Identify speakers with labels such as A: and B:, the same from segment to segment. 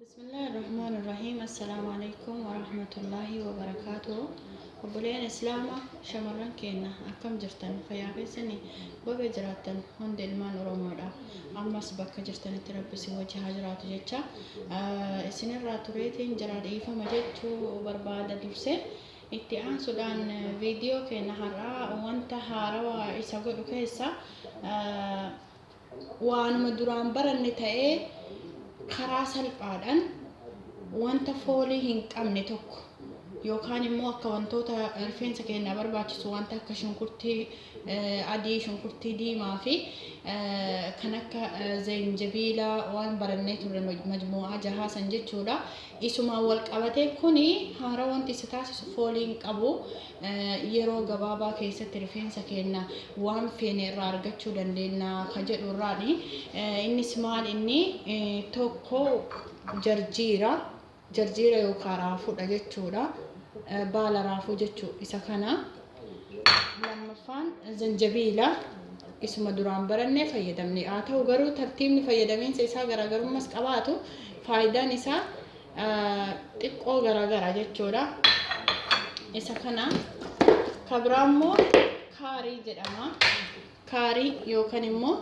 A: Bismillahirrahmanirrahim. Assalaamu alaikum warahmatullaahi wabarakaatuh. Obboleen Islaama shamarran keenya akkam jirtan? Fayyaa keessanii? Baga jiraattan. Hundi ilmaan Oromoodha. Ammas bakka jirtanitti Rabbi isin wajji haa jiraatu jecha isinirraa tureetiin jira, dhiifama jechuu barbaada dursee. Itti aansuudhaan viidiyoo keenya har'aa wanta haarawaa isa godhu keessa waanuma duraan baranne ta'ee karaa salphaadhaan wanta foolii hin qabne tokko yookaan immoo akka wantoota rifeensa keenyaa barbaachisu wanta akka shunkurtii adii, shunkurtii diimaa fi kan akka zeenjabiilaa waan barannee turre majmu'aa jahaa san jechuudha. Isumaan wal qabatee kuni haaraa wanti isa taasisu foolii hin qabu. Yeroo gabaabaa keessatti rifeensa keenya waan feene irraa argachuu dandeenya ka jedhu irraani. Innis maal inni tokko jarjiira. Jarjiira yookaan raafuudha jechuudha. Baala raafuu jechuu isa kana. Lammaffaan zanjabiila isuma duraan barannee fayyadamne. Haa ta'u garuu tartiibni fayyadamiinsa isaa garaagarummas qabaatu, faayidaan isaa xiqqoo garaagara jechuudha. Isa kana ka biraa immoo kaarii jedhama. Kaarii yookaan immoo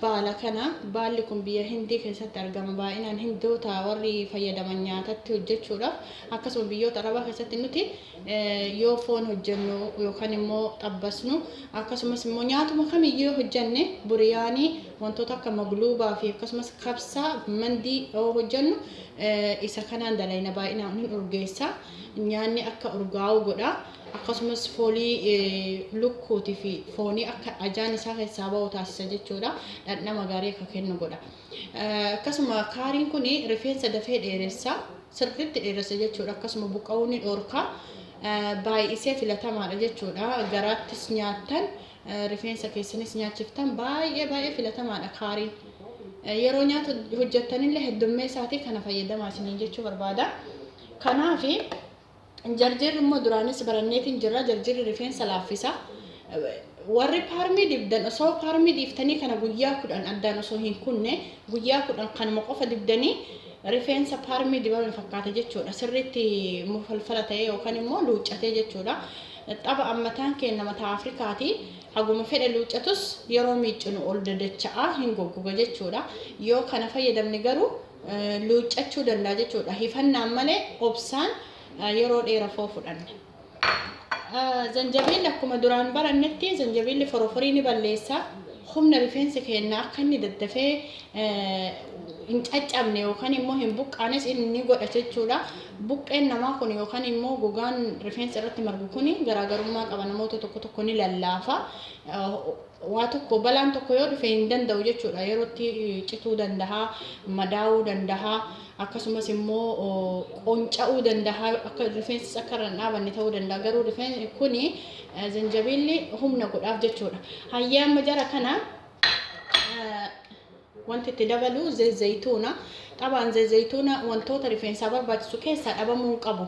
A: baala kana, baalli kun biyya Hindii keessatti argama. Baay'inaan Hindoota warri fayyadaman nyaatatti hojjechuudhaaf, akkasuma biyyoota Arabaa keessatti nuti yoo foon hojjennu yookaan immoo xabbasnu, akkasumas immoo nyaatuma kamiyyuu yoo hojjenne, buriyaanii, wantoota akka magluubaa fi akkasumas kabsaa, mandii yoo hojjennu isa kanaan dalayna. Baay'inaan hin urgeessa, nyaanni akka urgaa'u godha. Akkasumas foolii lukkuutii fi foonii akka ajaan isaa keessaa ba'u taasisa jechuudha. Dhandhama gaarii akka kennu godha. Akkasuma kaariin kun rifeensa dafee dheeressa, sirriitti dheeressa jechuudha. Akkasuma buqqa'uu ni dhorka. Baay'isee filatamaadha jechuudha. Garaattis nyaattan, rifeensa keessanis nyaachiftan, baay'ee baay'ee filatamaadha kaariin. Yeroo nyaata hojjettanillee heddummeessaatii kana fayyadamaa isiniin jechuu barbaada. Kanaaf jarjirri immoo duraanis baranneetiin jirra. Jarjirri rifeensa laaffisa. Warri paarmii dibdan osoo paarmii dhiiftanii kana guyyaa 10 addaan osoo hin kunne, guyyaa 10 kanuma qofa dibdanii rifeensa paarmii dibame fakkaata jechuudha. Sirriitti mufalfala ta'ee yookaan immoo luuccatee jechuudha. Xaba ammataan keenya mataa Afrikaati. Haguma fedhe luuccatus yeroo miiccinu ol dadacha'aa hin goggoga jechuudha. Yoo kana fayyadamne garuu luuccachuu danda'a jechuudha. Hifannaan malee obsaan yeroo dheera foo fudhanne. Zanjabiilli akkuma duraan barannetti zanjabiilli foroforii ni balleessa. Humna rifeensi keenya akka inni daddafee hin caccabne yookaan immoo hin buqqaanes inni ni godha jechuudha. Buqqeen namaa kun yookaan immoo gogaan rifeensa irratti margu kun garaagarummaa qaba. Namoota tokko tokko ni lallaafa. Waa tokko balaan tokko yoo dhufe hin danda'u jechuudha. Yerootti cituu danda'a, madaa'uu danda'a, akkasumas immoo qonca'uu danda'a, akka rifeensis akka irra hin dhaabanne ta'uu danda'a. Garuu rifeensi kuni zanjabiilli humna godhaaf jechuudha. Hayyee, amma jara kana wanti itti dabalu zayituuna. Xabaan zayituuna wantoota rifeensaa barbaachisu keessaa dhabamuu hin qabu.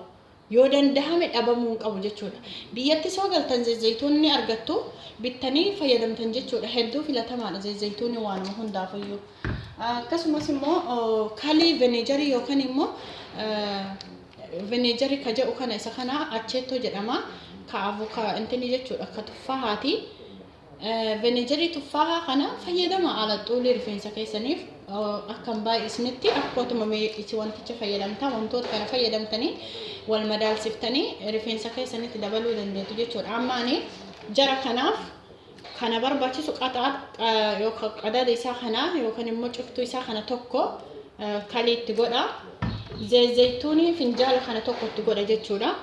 A: Yoo dandahame dhabamuu hin qabu jechuudha. Biyyatti soo galtan zayituun ni argattu, bittanii fayyadamtan jechuudha. Hedduu filatamaadha zayituunni waanuma hundaafuyyuu. Akkasumas immoo kalii vineejarii yookaan immoo vineejarii ka jedhu kana, isa kana acheettoo jedhama. Ka avukaa intini jechuudha, ka tuffaahaati. Vineejarii tuffaahaa kana fayyadama ala xuulii rifeensa keessaniif akka hin baay'isnetti, akkatuma itti wanticha fayyadamtaa, wantoota kana fayyadamtanii wal madaalsiftanii rifeensa keessanitti dabaluu dandeettu jechuudha. Amma ani jara kanaaf kana barbaachisu qaxaa yookaan qadaada isaa kana yookaan immoo cuftuu isaa kana tokko kalii itti godha. Zayituunii finjaala kana tokko itti godha jechuudha.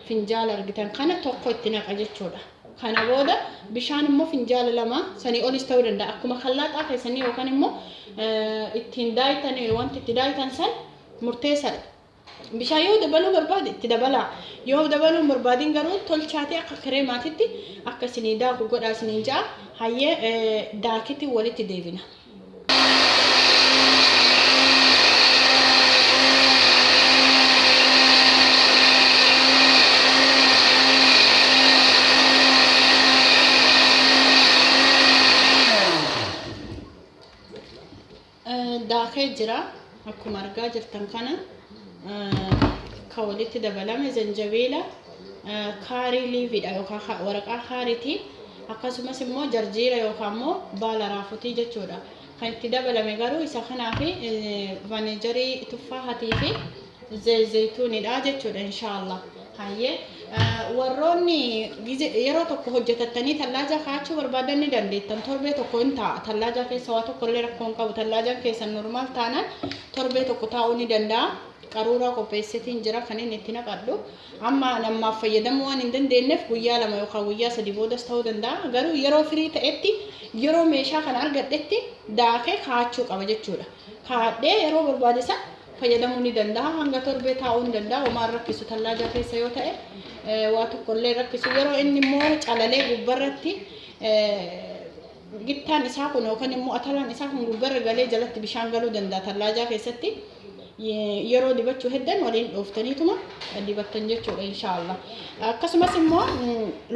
A: Finjaala argitan kana tokko itti naqa jechuudha. Kana booda bishaan immoo finjaala 2, sanii olis ta'uu danda'a. Akkuma kallaaxaa keessanii yookaan immoo ittiin daayitan, wanti itti daayitan san murteessaadha. Bishaan yoo dabaluu barbaade itti dabalaa. Yoo dabaluu hin barbaadin garuu tolchaatee akka kireemaatitti akka isinii daaku godhaa isiniin ja'a. Hayyee, daakiti walitti deebina. Daakee jira. Akkuma argaa jirtan kana kan walitti dabalame zanjabiila, curry leafiidha yookaan waraqaa kaariiti. Akkasumas immoo jarjiira yookaan immoo baala raafutii jechuudha. Kan itti dabalame garuu isa kanaa fi vinegarii tuffaahatii fi zayituunidha jechuudha, inshaallah. Hayyee, warroonni yeroo tokko hojjetattanii tallaajaa kaa'achuu barbaadan ni dandeettan. Torbee tokko hin taa'a. Tallaajaa keessa waa tokko illee rakkoo hin qabu. Tallaajaan keessan normal taanaan torbee tokko taa'uu ni danda'a. Qaruuraa qopheesseetiin jira kan inni itti naqadhu. Amma namaaf fayyadamuu waan hin dandeenyeef guyyaa 2 yookaan guyyaa 3 boodas ta'uu danda'a. Garuu yeroo firii ta'etti, yeroo meeshaa kana argadhetti daakee kaa'achuu qaba jechuudha. Kaa'adhee yeroo barbaade san fayyadamuu ni danda'a. Hanga torbee taa'uu ni danda'a. Homaan rakkisu tallaajaa keessa yoo ta'e waa tokko illee rakkisu. Yeroo inni immoo calalee gubbarratti gittaan isaa kun yookaan immoo atalaan isaa kun gubbarra galee jalatti bishaan galuu danda'a tallaajaa keessatti. Yeroo dibachuu heddan waliin dhooftaniituma dibattan jechuudha, inshaallah. Akkasumas immoo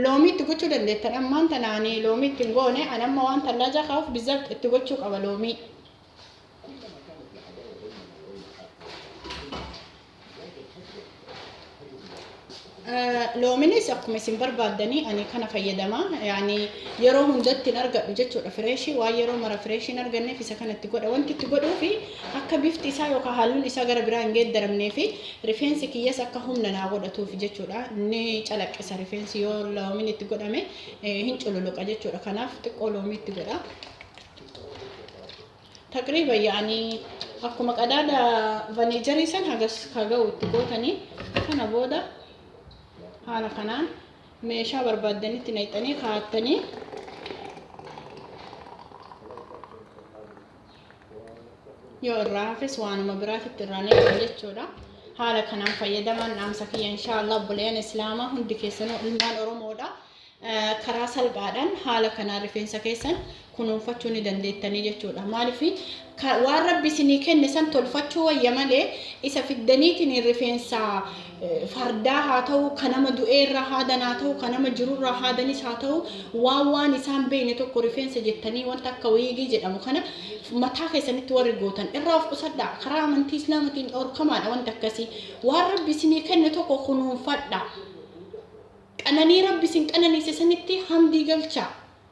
A: loomii itti gochuu dandeettan. Ammaan tanaanii loomii itti hin goone. Ani amma waan tallaajaa kaa'uuf bizabt itti gochuu qaba loomii. Loominis akkuma isin barbaaddanii. Ani kana fayyadama. Yaani yeroo hundatti hin argadhu jechuudha freshii. Waan yeroo mara freshii hin arganneef isa kana itti godha. Wanti itti godhuu fi akka bifti isaa yookaan halluun isaa gara biraa hin geeddaramnee fi rifeensi kiyyas akka humna naa godhatuuf jechuudha. Ni calaqqisa rifeensi yoo loomiin itti godhame, hin cululuqa jechuudha. Kanaaf xiqqoo loomii itti godha. Taqriiban yaani akkuma qadaada vinegarii san hagas ka ga'u itti gootanii, kana booda haala kanaan meeshaa barbaaddanitti naqxanii kaa'attanii. Yoo irraa hafes waanuma biraatitti irraa naqxan jechuudha. Haala kanaan fayyadaman dhaamsa kiyya, inshaallah. Obboleeyyan islaamaa hundi keessanuu ilmaan Oromoodha. Karaa salphaadhaan haala kanaan rifeensa keessan kunuunfachuu ni dandeettanii jechuudha. Maaliif? Waan Rabbi isinii kenne san tolfachuu wayya malee isa fiddaniitiin rifeensa fardaa haa ta'u, kan nama du'eerraa haadan haa ta'u, kan nama jirurraa haadanis haa ta'u, waan isaan beekne tokko rifeensa jettanii wanta akka wigii jedhamu kana mataa keessanitti warri gootan irraa of qusadhaa. Karaa amantii islaamatiin dhorkamaadha wanti akkasii. Waan Rabbi isinii kenne tokko kunuunfadhaa. Qananii Rabbi isin qananiise sanitti hamdii galchaa.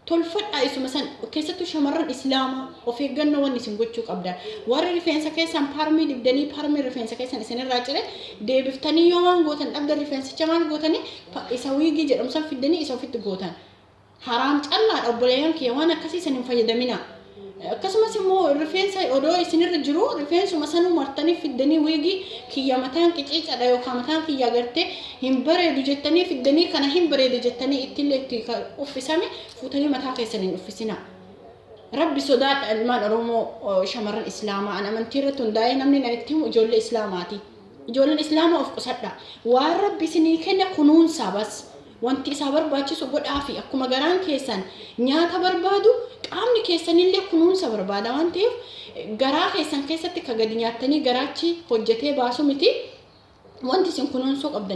A: Tolfadhaa isuma san. Keessattuu shamarran islaamaa of eeggannoo wanni isin gochuu qabdan. Warri rifeensa keessan permii dibdanii permii rifeensa keessan isinirraa cire deebiftanii, yoo waan gootan dhabdan rifeensicha maal gootanii isa wigii jedhamu san fiddanii isa ofitti gootan. Haraam callaadha, obboleeyyan kiyya, waan akkasii san hin fayyadaminaa. Akkasumas immoo rifeensa odoo isinirra jiru rifeensuma sanuu martanii fiddanii wigii kiyya mataan qiciicadha yookaan mataan kiyya agartee hin bareedu jettanii fiddanii kana hin bareedu jettanii ittillee itti uffisame fuutanii mataa keessan hin uffisinaa. Rabbi sodaadha, ilmaan Oromoo, shamarran islaamaa. An amantii irratti hundaa'ee namni nan itti himu ijoollee islaamaati. Ijoolleen islaamaa of qusadha. Waan Rabbi isinii kenne kunuunsaa bas. Wanti isaa barbaachisu godhaafi. Akkuma garaan keessan nyaata barbaadu, qaamni keessanillee kunuunsa barbaada waan ta'eef, garaa keessan keessatti ka gadi nyaattanii garaachi hojjetee baasu miti. Wanti isin kunuunsuu qabdan.